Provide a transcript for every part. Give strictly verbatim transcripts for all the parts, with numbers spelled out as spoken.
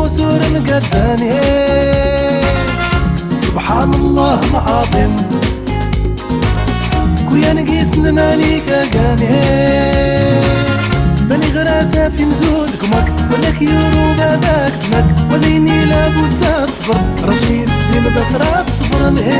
Usurem gadane, subhanallah al-azim. Kuyan gisn mani kagane. Mani ɣra tafim zud gmak, wala k-yuru babak dmak, wala ini labud ad-tasbr. Racid zin batra tasbr lhi.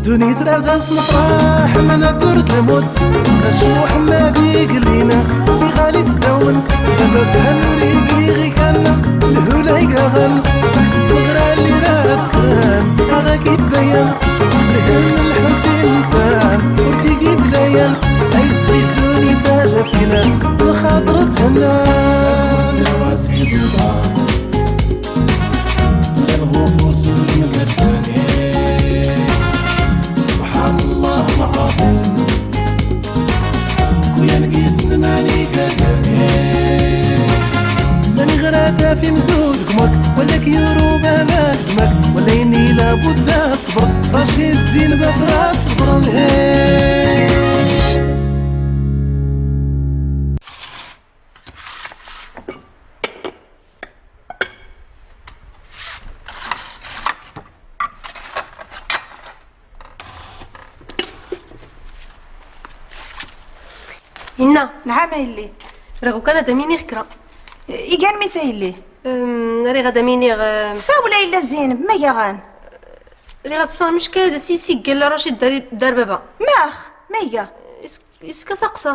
Ddunit rad as-nfraḥ ma nadur d-lmut. Acmuḥ ma d-iglina iɣal-is dawnt. Baba-s hannun igri ɣikanna lhula igaɣan. As-tɣra lira as-tɣran aɣ-ak-itbayan. Lhilm lḥusin ntan ur t-igi bdayan. Ay s-ddunit ad-afina lxaṭr thenna. Lɣufur s-udn gadane. Subḥanallah al-ɛaḍim. Kuyan gisn mani gadane. Mani ɣra tafim zud gmak, wala k-yuru babak dmak, wala ini labud ad-tasbr. Racid zin batra tasbr lhi. Inna. Nɛam a yelli. Riɣ ukan ad am-iniɣ kra. Igan mi-t a yelli? Em, riɣ ad am-iniɣ, em, sawel a yelli Zineb, ma iga ɣan? Riɣ ad ssarmeɣ kra d as-isiggel Racid dar, dar baba. Max? Ma iga? Is-, iska saqsa.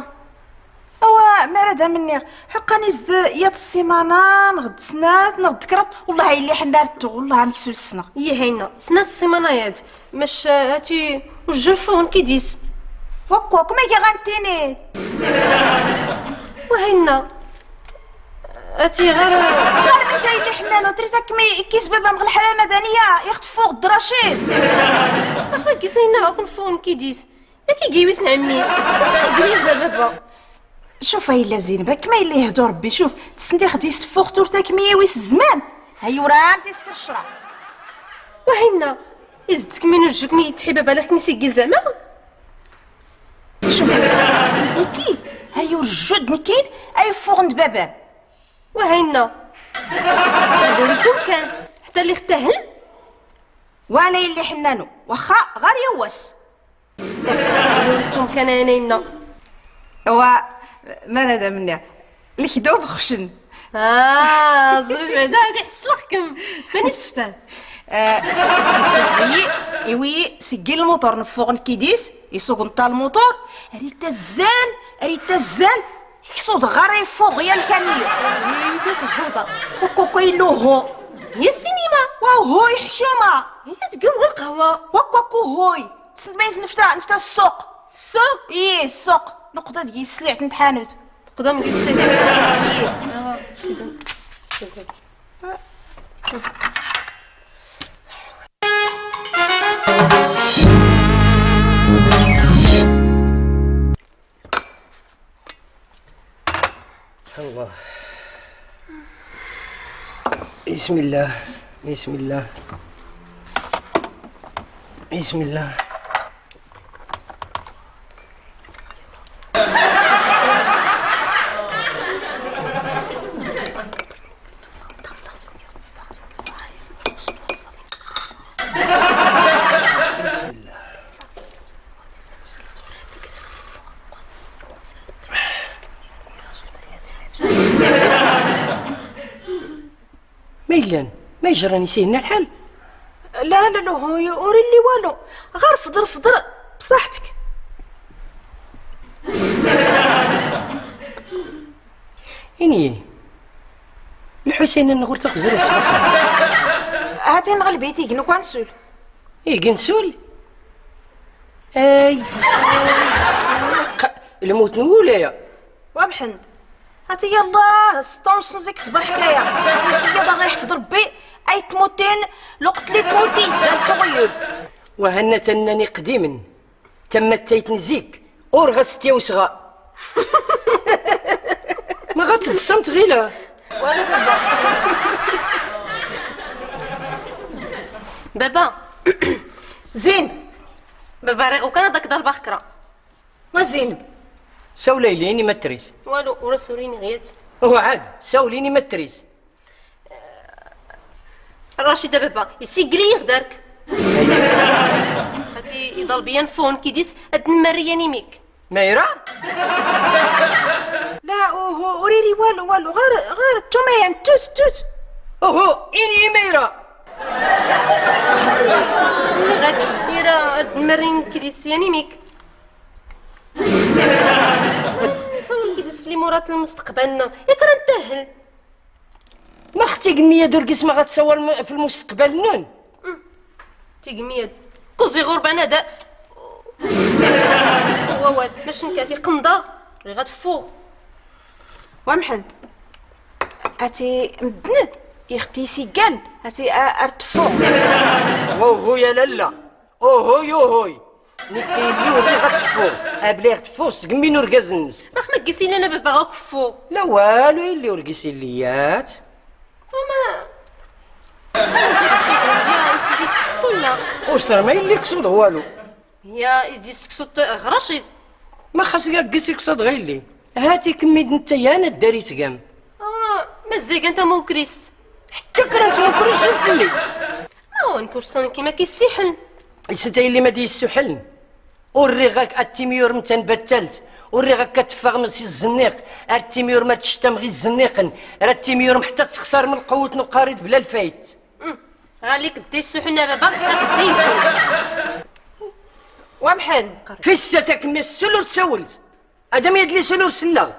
Awa, mara d am-nniɣ, ḥeqqan is d yat ssimana, neɣ d snat, neɣ d kraḍ, wellah a yelli ḥenna ar ttuɣ, wellah amek sul ssneɣ. Ih a inna, snat ssimana yad, mac, eh, hati ur jjun ffuɣen kidis. Wakk, wakk, ma iga ɣan-tiniḍ? Wah a inna, hati ɣer, ɣer mit a yelli ḥenna, ur trid ad kem-ikkis baba-m ɣ lḥrama d aniya, iɣ tffuɣ d Racid. Ax ma gis a inna, akken ffuɣen kidis. Yak igi wis n ɛemmi, acu tsigli da baba? Cuf a yella Zineb, akken ma yella yehdu Rebbi, cuf, tessned ixed yesseffuɣ turta kmi wis zzman, ha yuram tisker ccra. Wah a inna, izedk min ujjuk mi yetḥi baba lak mi sigil zeɛma? Cuf, tessned nekki, ha yurjud nekkin, a yeffuɣen d baba-m. Wah a inna, d urjum kan, ḥtta lliɣ ttahlem. Wala yelli ḥennanu, waxxa ɣer yiwwas. Ur ttum kan ayen a inna. Wa, mara d am-nniɣ, lekdub xcen. Ah, ẓuj, da, da, ḥesleɣ-kem. Mani seftan? Eh, isufɣ-iyi, iwi-yi seg lmuṭur, neffuɣ nekk idis, isugunṭa lmuṭur, ar ittazzal, ar ittazzal, ksu-d ɣer iffuɣ yal kan-nni. Iwi-k s jjuḍa. Ukku, ukku, illu ho. Hi ssinima. Wa ho iḥcuma. Inta tgum ɣer lqahwa. Wakku, ukku, hoy. Tessned ma is nefta, nefta ssuq. Ssuq? Ih, ssuq. Neqda deg-i tesliɛt n tḥanut. Teqdam deg-i tesliɛt. Ih. Awa, acu k-idan? الله. بسم الله، بسم الله، بسم الله. Ma yellan, ma yejran isihin lḥal? La, la, la, ur illi walu. Ɣer fḍer, fḍer, bṣaḥt-k. Ini-yi, Lḥusin-nneɣ ur t-aqzer iṣbeḥ. Hati-nneɣ lbit, ig nukwan sul. Ig nsul? Ay. Q-, lmut n wulaya. Wa Mḥend. Hati yallah, sṭa u nṣ zik ṣbeḥ kaya. Hati yallah ɣa iḥfeḍ Rebbi, Ay tmutin, luqtli tmuti izzan s uɣyul. Wa hanna tanna n iqdimen, tammattayt n zik, ur ɣas tewsɣa. Ma ɣa tḍṣamt ɣila. Wala baba. Baba. Zin. Baba, riɣ ukan ad ak-ḍalbeɣ kra. Wa Zin. Sawlay lini ma tris. Walu, ur as-urini ɣ yat. Uhu ɛad, sawlini ma tris. Racid a baba, isigl-iyi ɣ dark. Ati iḍalb-iyi ad ffuɣ nkidis ad nmar i yan imik. Mayra? La, uhu, ur iri walu, walu, ɣer, ɣer ttuma yan, ttut, ttut. Uhu, ini i Mayra. Nniɣ-ak ira ad nmar i nkidis yan imik. Sawal nkidis f limurat n lmustaqbal-nna, yak ra nttahhel. Max tigmmi-ad ur gismɣ ad tsawalm f lmustaqbal-nnun? Tigmmi-ad. Kuẓi ɣurban ad ffuɣ wawal, mac nkati qnḍaɣ, riɣ ad ffuɣ. Wamḥend, ati mddn ixti isigal, ati a-, ar tffuɣ. Uhuy a lalla, uhuy, uhuy. Nekk illi ur riɣ ad tffuɣ, abla iɣ tffuɣ sgmmi n urgaz-nnes. Max ma ggis illan a baba ɣ-ak ffuɣ? La walu illi ur gis illi yat. Uma. Zid ksuḍ, ya, zid ksuḍ wala? Ur sar ma illi ksuḍ walu. Ya, zid ksuḍ ɣ Racid. Ma xas ya ggis iksuḍ ɣ illi. Hati kmmi d ntta yan ad dar itgam. Ah, ma zzigan tamukrist. Ḥtta kra n tmukrist ur telli. Ah, wan kursan kima kissiḥln. Isnta illi ma d issuḥln. Ur riɣ ak ad timyurm tanbattalt, ur riɣ ak ad tffaɣm si zzniq, ar timyurm ar tctam ɣ izniqn, ar timyurm ḥtta ad txsarm lqwt n uqarid bla lfayt. Ɣalik bda issuḥln a baba, ad bda iggul. Wamḥend. Fissat akmmi ssul ur tsawlt. Adam yadli ssul ur sellaɣ.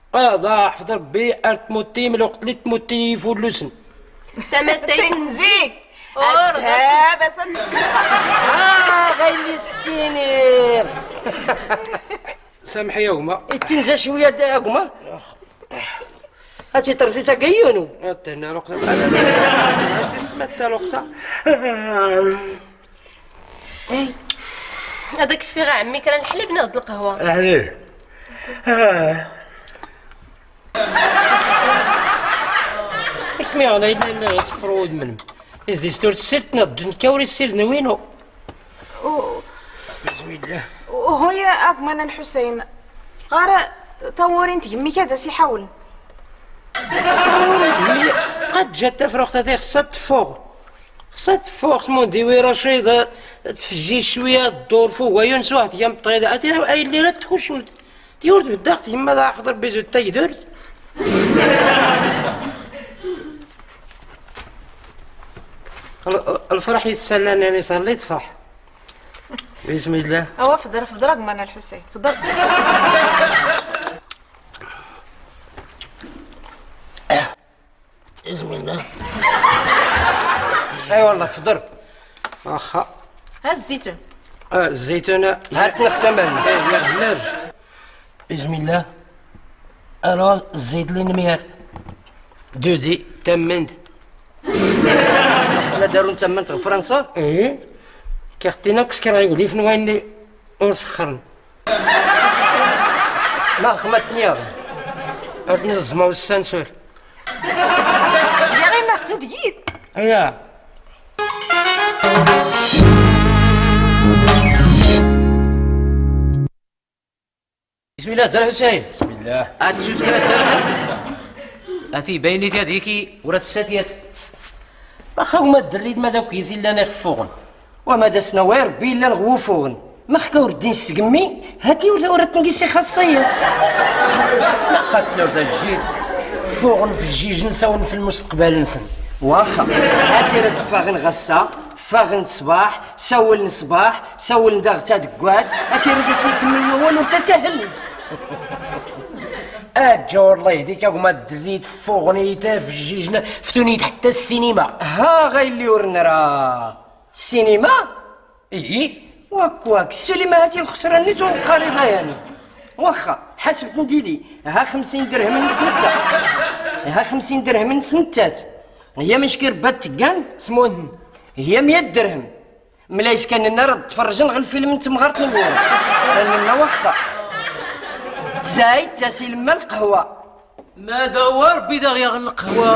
Aḍa ḥfḍ Ṛebbi ar tmuttim lweqt li tmutti ifullusen. Tamattayt n zik. Ur ɣas. Adhab asan. Ah, ɣayli s-ttiniɣ. Samḥi a gma. Ittinza cwiya a gma. Ati trẓi tagayyunu. Atna luqta. Ati smatta luqta. Ad ak-ffiɣ a ɛemmi kra n lḥlib neɣ d lqehwa? Lḥlib. Ikmi ɣna yella yella ɣis frud menm. Is di stur tsirt neɣ ddunka ur issirt n winu. Bismillah. Uhuy a gma-nna Lḥusayn, ɣer tawuri n tgemmi-k ad as-iḥawl. Tawuri n tgemmi, qad jat tafruxt-a tixṣṣa tffuɣ. Xṣṣa tffuɣ, tmundi wi Racid, tfejji cwiya, tdur f ugayun s waḥd yam ṭṭida. Ati ay llira tkucmt. Tiwurt beddaɣ tgemma d aḥfḍ Rebbi zut tagdurt. L-, lferḥ yessallan yani ṣalli tferḥ. Bismillah. Awa fḍer, fḍer a gma-nna Lḥusayn. Fḍer. Bismillah. Ay wallah, fḍer. Axa. Ha zzitun. Ah, zzitun. Hat nextaman. Eh, ya hnar. Bismillah. Alors, zzit li nmyar. Dudi, tammant. La darun tammant ɣ Fransa? Eh. Kiɣ tina kskar ɣ igulif n wayen ur sxxrn. Max ma tniɣ? Ar tniẓ zma ussan sur. Diɣ inna xdid. Aya. Bismillah, Dda Lḥusayn. Bismillah. Ad tsut kra, Dda Lḥusayn? Ati baynit ad iki ur ad tessat yat. Max a gma ddrid ma d akk yis illan ixeffuɣen. Wa ma d asnaw i Rebbi illan ɣ wufuɣen. Max ka ur ddin s tgemmi, hati ur, ur ad tengis ixaṣṣa yat. Max a tnur d ajjid, ffuɣen, fejjijen, sawlen f lmusteqbal-nsen. Waxa, hati rad ffaɣen ɣassa, ffaɣen ṣṣbaḥ, sawlen ṣṣbaḥ, sawlen daɣ tadeggwat, hati rad asen-ikemmel wawal ur ttatahlen. Ajja, wallah yehdik a gma ddrid, ffuɣen, fejjijen, ftun-it ḥtta ssinima. Ha ɣa illi ur nra ssinima? Ihi. Wak, wak, ssinima hati lxesran-nni ur nqqar iḍayan. Waxxa, ḥasbet n didi, ha xemsin dirhem n snetta. Ha xemsin dirhem n snettat. Hiya mac ki rebbat teggan? Smun. Hiya mya dirhem. Mla iskan nna rad tferrjen ɣ lfilm n temɣart n wur. Nna waxxa. Tzayd tas ilemma lqehwa. Ma dawa Rebbi daɣ yaɣen lqehwa,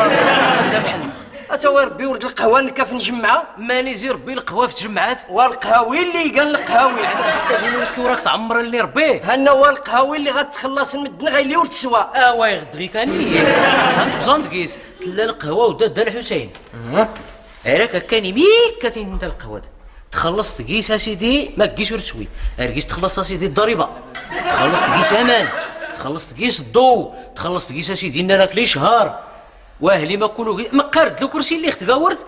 a Dda Mḥend. Ata wa Rebbi ur d lqehwa nekka f njemɛa? Mani zi Rebbi lqehwa f tjemɛat? Wa lqehawil li igan lqehawil. Ḥetta din ur k-, ur ak-tɛemmer lli Rebbi? Hanna wa lqehawil li ɣad txellaṣen medden ɣayli ur teswa. Awa iɣ-, dɣi kan ihi. Hant ɣẓan deg-s, tella lqehwa u dadda Lḥusayn. Ara kakkan imikka tin nta lqehwa. Txelleṣ deg-s a sidi, ma deg-s ur teswi. Ar gis txelleṣ a sidi ddariba. Txelleṣ deg-s aman. Txelleṣ deg-s dduw. Txelleṣ deg-s a sidi nna lakli cchar. Wahli ma kunu gi-, meqqar d lkursi lli ɣ-tgawert.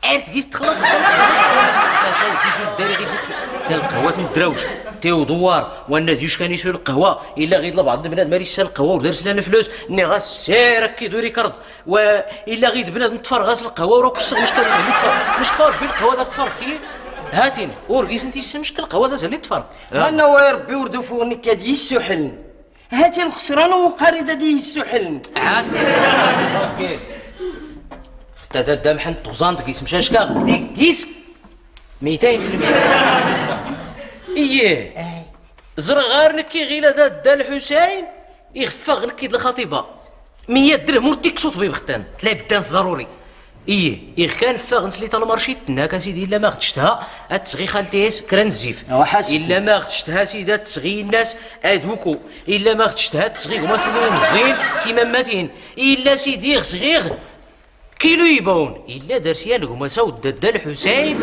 Ar tgis txelleṣ. Aca ur d-izu ddari ɣi d-, da lqehwa n ddrawc. Tiwḍuwar. Wanna d-yuckan isu lqehwa. Illa ɣi d lbaɛḍ n bnadem ar issa lqehwa ur dar slan flus. Nniɣ-as sir akki d ur ikerḍ. Wa illa ɣi d bnadem tferɣ-as lqehwa ur akk sseɣ mecka d azhel i tferɣ. Mecka ur bi lqehwa dak tferɣ ki. Hatin, ur gis n tissem mecka lqehwa d azhel i tferɣ. Hanna wa Rebbi ur d ufuɣ nekka d yissuḥlen. Hati lxesran u uqari da d yissuḥlen. Hat. Xta da dda Mḥend tuẓant gis, mec acka ɣ-, deg gis. Miytayn f lmiyya. Iyyeh. Ẓreɣ ɣar nekki ɣila da dda Lḥusayn, iɣ ffaɣ nekki d lxaṭiba. Miyya drhem ur tiksu ṭbib xtan, la bedda-ns ḍaruri. Iyyeh, iɣ kan ffaɣ nsli talmarcit, tenna-k a sidi illa ma ɣ-tectha, ad tesɣi xalti-s kra n zzif. Illa ma ɣ-tectha a sidi ad tesɣi inna-s ad uku. Illa ma ɣ-tectha ad tesɣi gma-s-nni imeẓẓin timammatin. Illa sidi iɣ sɣiɣ Kilu ibawn, illa dar syan gma-s a dda Lḥusayn,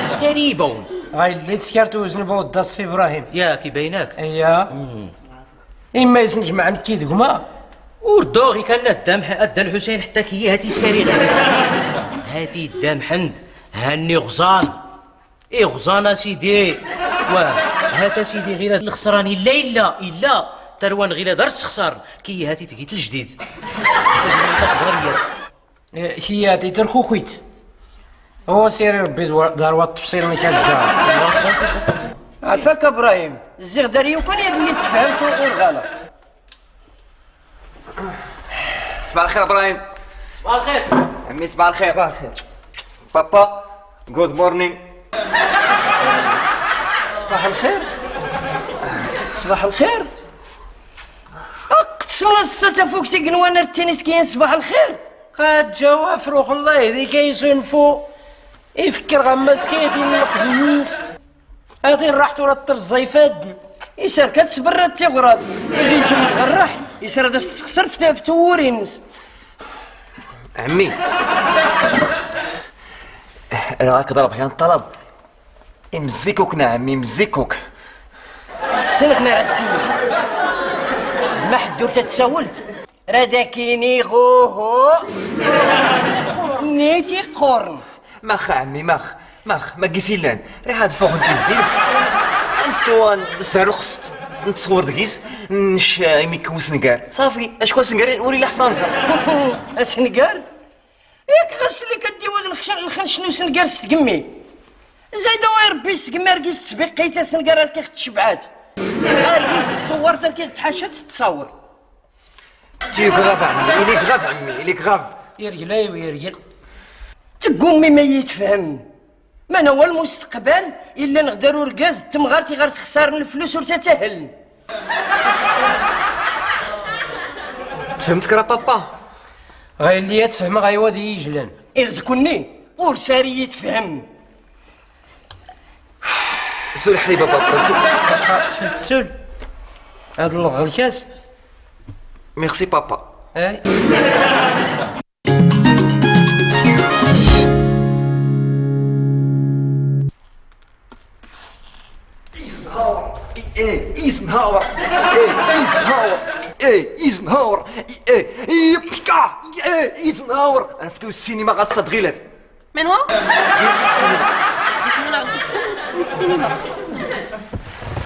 iskar ibawn. Ɣay lli tskart uzn ba dda Ssi Brahim. Yak, ibayn-ak. Iya. Imma isnejmaɛ nekki d gma. Ur dduɣ ikan a dda Mḥ-, a dda Lḥusayn ḥtta kiyi hati iskar iɣ-. Hati dda Mḥend, hanni ɣẓan. Iɣẓan a sidi. Wah, hat a sidi ɣila lxesran illa, illa, illa. Tarwan ɣila dar ssexsarn. Kiyi hati tgit ljdid. Taxbariyat. Eh, kiyati terkukit. O siri Rebbi d wa-, dar wa tefṣil n kajja. Afak Ibrahim, ziɣ dar yukan yad lli tefham tu ur ɣala. صباح الخير إبراهيم. صباح الخير. عمي صباح الخير. صباح الخير. بابا، good morning. صباح الخير. صباح الخير. Aqt-s mla ssa tafukt ignwan ar ttinit kiyin ṣbaḥ lxir. Qad ǧaw afrux, Allah ihdika, isunfu, ifekker ɣ ammas kayt inna xdem-ns. Ad irraḥ tura ad trẓa ifadden. Isarka tsberra d tiɣrad, iɣ izud ɣ rraḥt, isra ad as-tsexser f t-, f twuri-ns. عمي، راك ضرب كان طلب. Imzikuk n ɛemmi, imzikuk. Ssneɣ mi ara d-tiniḍ. D ma ḥedd ur t-tsawelt. Rad akin iɣuhu. Nit iqqurn. Max a ɛemmi, max, max, ma gis illan. Riḥ ad fuɣen tidzin. Anftu ad nzar lxest. Ntswur deg-s. Nec imik usngar. Ṣafi, acku asngar ur illa ɣ Fransa. Asngar? Yak ɣas slik ad d-iwad lxenc n usngar s tgemmi. Zayda wa irebbi s tgemmi ar gis tesbiqqit asngar ar kiɣ tcebɛat. Ar gis tṣewwert ar kiɣ tḥacat tettṣawwer. Tu grave, ɛemmi, il est grave, ɛemmi, il est grave. Irgel ay irgel. Teggummi ma iyi-tefhem. Mana wa lmusteqbal, illan ɣ dar urgaz d temɣart iɣer sxesaren leflus ur t-ttahlen. Tfehmem kra a papa? Ɣay lli ad fehmeɣ ay wad iyi-ijlan. Iɣ d kunni, ur sari iyi-tefhem. Sul ḥliba papa, sul. Tul, tul. Ad lɣeɣ lkas. Merci papa. Ay. Eisenhower, i, e, Eisenhower, i, e, Eisenhower, i, e, Eisenhower, i, e, i, pika, i, e, Eisenhower. Anftu ssinima ɣas ad ɣilat. Menwa? Ssinima. Ǧiɣ-t mula ɣ ddiskan n ssinima.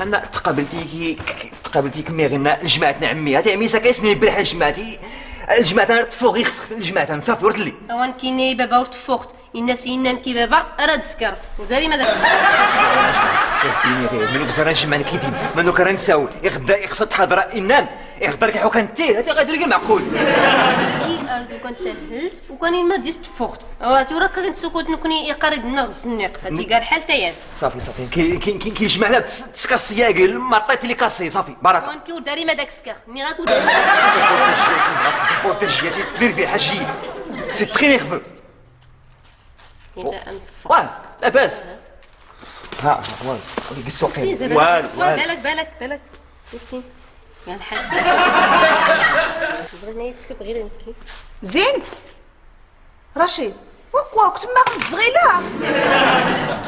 Anna tqablti ki, k-, k-, tqablti kmmi ɣ inna ljmaɛt n ɛemmi. Hati ɛemmi s akka isni ibrih ljmaɛt. I, ljmaɛt anna tfuɣ ixf ljmaɛt anna ṣafi ur telli. Awan kini baba ur tfuɣt. Inna s inna nekki baba, ar ad skar. Ur dari ma d ar skar. بيني غير منو كزران جمان كيدين، منو كران ساول، يغدا يخصد حضرة إنام، يغدر كي حوكان تير، هاتي غادي يقول معقول. إي أردو كان تهلت، وكان ما ديست فوخت. واتو راك كان سكوت نكوني يقرد نغز النقطة، تي قال حال تيان. صافي، صافي، كي، كي، كي، كي جمع هذا تس-، تسكاسي يا قل، ما عطيت لي كاسي، صافي، بارك. وان كيو داري ما داك سكاخ، مي غاكو داري. بوتيجياتي، تدير فيه حاجي. سي تري نيرفو. إذا أنفق. واه، لاباس. ها، ها، والو. والو، بالسوقين. شتي زعما؟ والو، والو. بالك، بالك، بالك. شتي؟ يا الحاج. زغينة يتسكت غير يمكن. زين؟ رشيد، واك، واك، تما غير الزغيلة.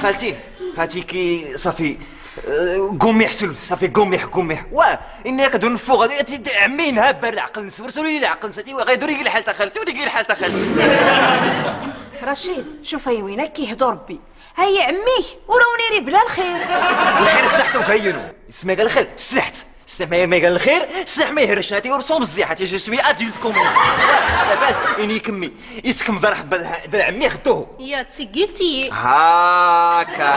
خالتي، هاتي كي صافي، آه، قومي حسن، صافي، قومي، قومي. واه، إني كدون فوق، غادي، غادي، عمي نهاب العقل، نسور، سوري لي العقل، نساتي، غيدور يجي الحال تا خالتي، ودي يجي الحال تا خالتي. رشيد، شوف هاي وينك كيهدو ربي. هاي عميك، ولو نيري بلا الخير. الخير السحت وكاينو. اسمع قال الخير، السحت. السح ما، ما قال الخير، السح ما يهرش، هاتي ورسوم الزيحة، تي جو سوي ادولت كومون. لاباس، إني كمي. يسكم ضرح بال-، دار عمي يخدوه. يا تسجلتي. هاكاك.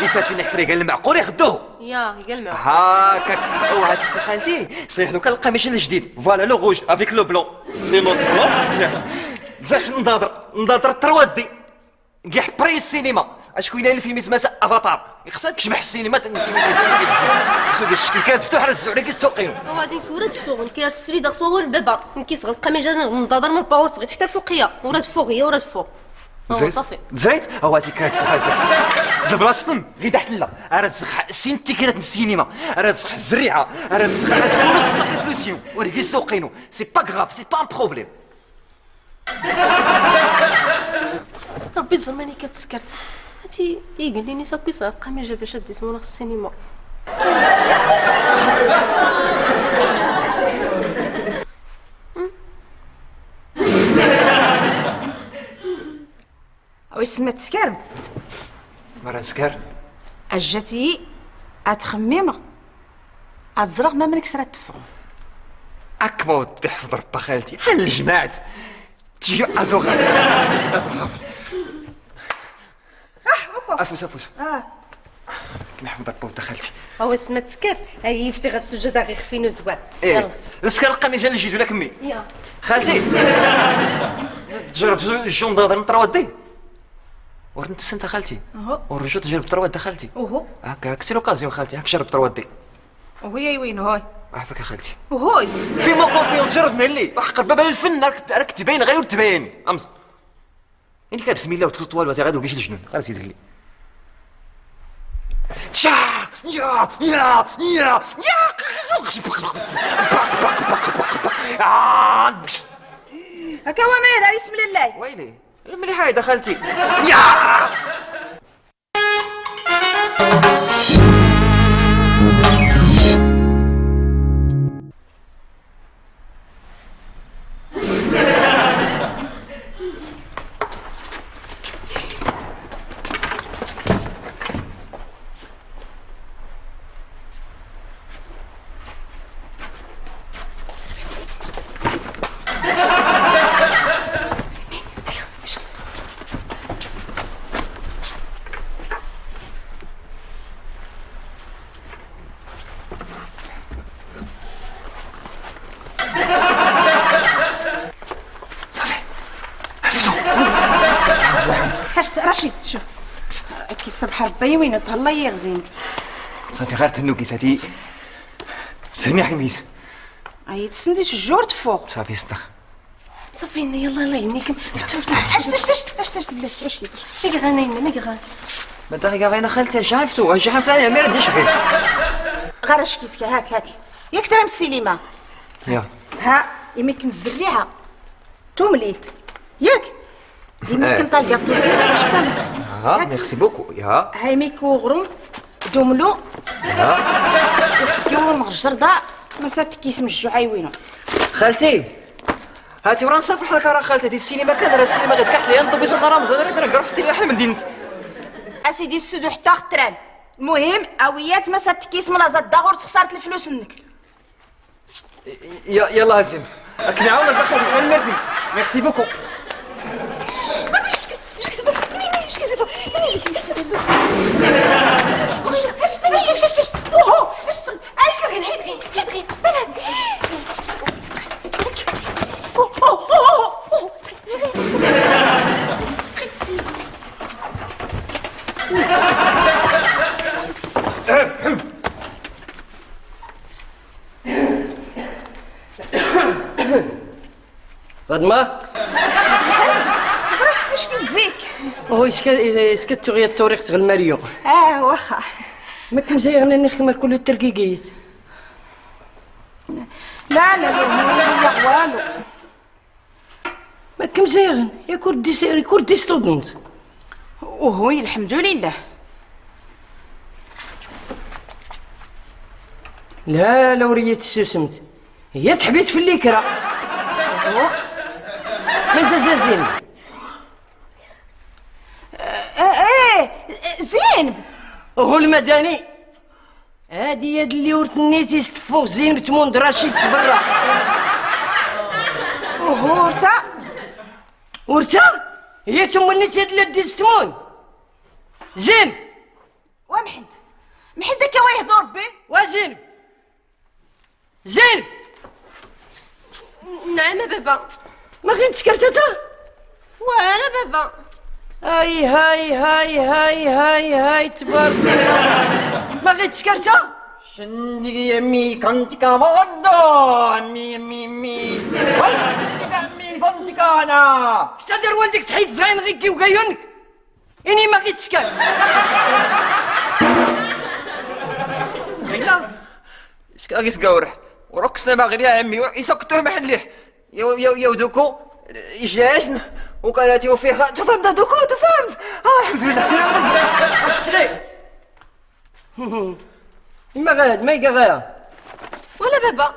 يساتي نحكري قال المعقول يخدوه. يا، قال المعقول. هاكاك. وهاتي خالتي، صيح دوكا القميص الجديد. فوالا لو غوج، افيك لو بلون. لي نوت بلون، صيح. زح نضاضر، نضاضر تروى دي. كاع بري السينما. اشكون يلي فيلم اسمه افاتار؟ يخصك تشبح السينما، تن-، تن-، تن-، تن-، سوق الشكل كانت تفتح، راه تفتح عليك السوقين. هو غادي نكون راه تفتوغ، نكي راه السفري داغ سوا ولا ببار، نكي صغر القميجة نضادر من الباور صغير حتى الفوقية، ورا الفوق، هي ورا الفوق. هو زريت؟ صافي. زريت؟ هو هاتي كانت فوق هاي فيكس. دابا اصلا غير تحت لا، راه تزخ سين التيكيرات السينما، راه تزخ الزريعة، راه تزخ، راه تكون نص صاحب الفلوسيون، وراه كي السوقينو، سي با غراف، سي با ان بروبليم. ربي زرماني كتسكرت. هاتي يقول لي نسا كيس غنبقى ما جابش هاد السينما. ويسمى تسكر؟ مرة نسكر؟ اجتي اتخمم. اتزرغ ما منك سرات تفغ. اك ما ودي حفظ ربا خالتي، حال الجماعة. تجي ادو غابر. ادو غابر. اه، اوكو. افوس، افوس. اه. كي نحفظ ربا ودي خالتي. هو اسمها تسكرت. هاي يفتي غا السجادة غير خفين وزوار. ايه. يلا. لسكر القميص اللي جيتو لك امي. يا. خالتي. جربت الجون دادر من تروا دي. ورنت السنت خالتي. اهو. ورجوت جربت تروا دي خالتي. اهو. هاك، هاك سي لوكازيون خالتي، هاك جربت تروا دي. وهي وين هاي؟ عافاك يا خالتي. وهاي. في مو كونفيونس، جرب نهلي. وحق بابا الفن، راك، راك تبين غير وتبين. امس. انت بسم الله وتكتب طوال وتغاد وقيش الجنون. غير سيدي لي. تشا! يا، يا، يا، يا. بق، بق، بق، بق، بق. آه، بش. هكا هو ما يدار يسم لله. ويلي. المليحة هاي دخلتي. يا! صافي. حفظو. حاجة رشيد، شوف. كي الصبح ربي وين تهلا يغزين. صافي، غير تهنو كيساتي. سميح يميس. اي تسندي شجور تفوق. صافي، صدق. صافي، يلا، يلا، ينيكم. اشت، اشت، اشت، اشت، اشت، اشت، اشت، اشت. ميك غانا ينا، ميك غانا. ما داغي غانا خالتي، اش عرفتو، اش عرفت انا، ما رديش غير. غير اش كيتك، هاك، هاك. ياك ترى من السينما؟ يا. ها، يمكن الزريعة. تومليت. ياك؟ يمكن آه. تلقى الطوفي ما تشتم. آه، ياك؟ ميرسي بوكو، يا. هاي ميكو غروم، دوملو. يا. يوم غجر دا، ما ساتك اسم الجوعي وينو. خالتي. هاتي ورا نصافح لك راه خالتي، هاتي السينما كان، راه السينما غير كحل، ينطو بيصد راه مزال، راه نروح السينما حنا مدينتي. اسيدي السدو حتى اختران. المهم، اويات ما ساتكيس من ازاد داغور خسارت الفلوس انك. ي-، يلا هزيم. راك معاون البخل، غير مردني. ميرسي بوكو. مش كده، مش كده، مش كده. فاطمة؟ زرا شفتو شكي تزيك. هو يسكت، يسكت تغير الطريق تغل مريو. اه، واخا. ما كمزيغن اني خمر كل الترقيقيت. لا، لا، لا، لا، والو. ما كمزيغن، يا كردي س-، يا كردي ستودنت. وهوي الحمد لله. لا، لو ريت السوسمت. هي تحبيت في اللي كرا. من زازازين. آه، آه، آه، زين. هو المدني. هادي يد اللي ورتنيتي ستفوغ زين بتمون دراشي تسبرا. وهورتا. ورتا؟ هي تمنيتي يد اللي دي ستمون. زين. ومحد. محد كوا يهدو ربي. وزين. زين! نعم بابا. ما غين تسكرتتا؟ وانا بابا. هاي، هاي، هاي، هاي، هاي، هاي، تبارك الله. ما غين تسكرتا؟ شندي يا مي كنت كمان، مي، مي، مي. فنتك، مي، فنتك انا. استدر ولدك تحيد زين غيكي وغيونك. إني ما غيتسكت. هنا. إسك-، أغيس قاورح. وروك السما غير يا عمي، ور-، إسا كنتو محليه. يو، يو، يو دوكو، إجازن، وكالاتي وفيها، تفهمت دوكو، تفهمت. آه، الحمد لله. الصغير. ما غاد، ما يقى غيره. ولا بابا.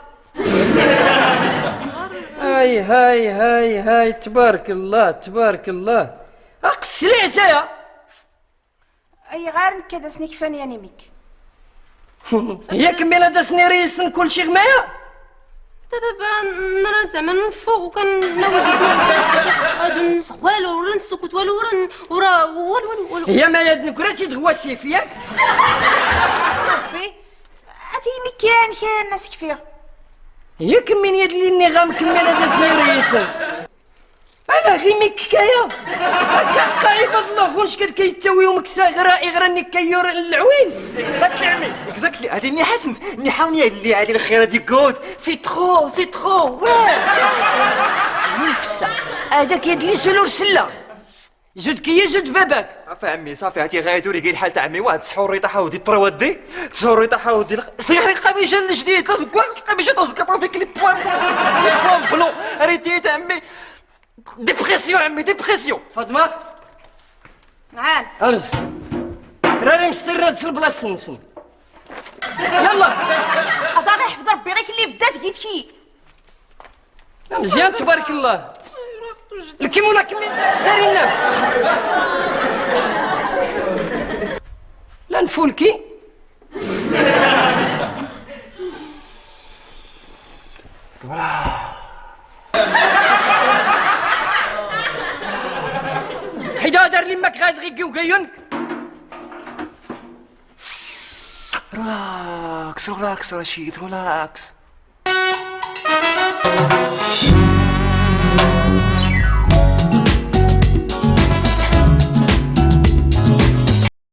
هاي، هاي، هاي، هاي، تبارك الله، تبارك الله. أقسلي عتايا. أي غير نكا داسني كفاني أني ميك. هي كميلة داسني ريسن كل شي غمايا؟ تا بابا، نرى زعما نفوق وكان ناودي هادو الناس والو، ولا نسكت والو، ولا ن-، ورا والو، والو، والو. هي ما يد نكرتي دغوا سيف، ياك؟ ربي، أتي مكان كان ناس كثير. هي كمين يد لي نغام كمين هذا سني ريسن. أنا غي ميك كايا. هكا عباد الله، غنش كد كيتاوي ومكسا غرا إغرا نكايور العوين. Exactly عمي، exactly. هادي ني حسن، ني حاوني اللي هادي الخيرة دي good. C'est trop, c'est trop. واه، c'est trop. نفسا. هذاك يد لي سلور سلا. زود كي زود باباك. صافي عمي، صافي، هاتي غاية دوري كاين الحال تاع عمي، واحد تسحور ريطة حاودي الطروات دي، تسحور ريطة حاودي الق-، صيح لي القميشة الجديد، تزكوا القميشة تزكوا، ما فيك لي بوان بلو، لي بوان بلو، ريتي تاع عمي، ديبرسيون عمي، ديبرسيون. فاطمة. نعم. أمس. راني مستر هاد البلاصة نسن. يلا. أضا غير حفظ ربي، غير اللي بدات جيت كي. مزيان تبارك الله. الكيمولا كمي دارينا. لا نفولكي. حيدا دار لي ماك غاد غيكي وكايونك. ريلاكس، ريلاكس رشيد، ريلاكس.